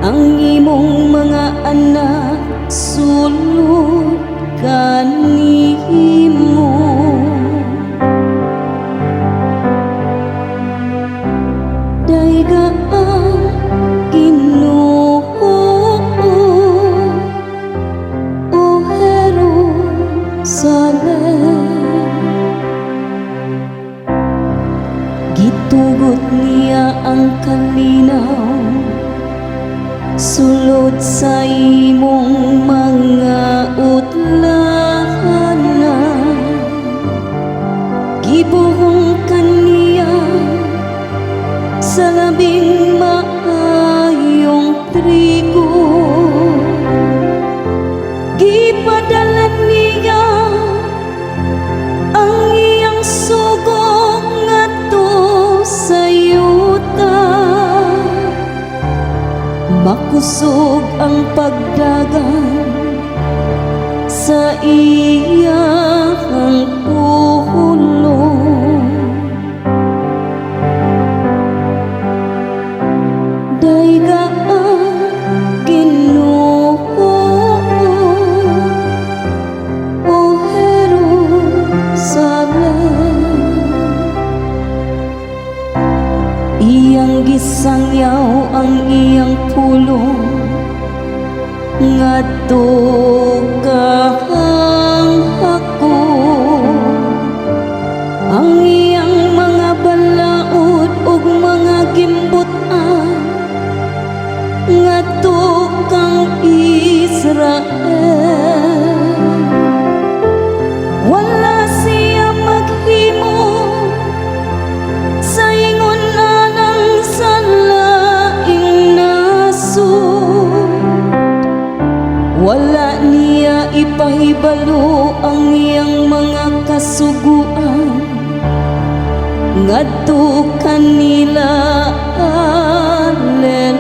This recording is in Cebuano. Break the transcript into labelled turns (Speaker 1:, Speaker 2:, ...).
Speaker 1: Ang imong mga anak sulod kanimo. Dayga ang Ginoo, O Jerusalem. Gitugot niya ang kalinaw sulod sa imong mga utlanan. Gibuhong kaniya sa labing maayong trigo. Gipadala niya ang iyang sugo ngadto sa yuta. Makusog ang pagdagan sa iyang pulong. Dayga ang Ginoo, O Jerusalem. Iyang gisangyaw ang iyang pulong ngadto kang Jacob, ang iyang mga balaod ug mga gimbut-an ngadto kang Israel. Wala siya maghimo sa ingon anang sa laing nasod. Wala niya ipahibalo ang iyang mga kasuguan ngadto kanila. Alleluia.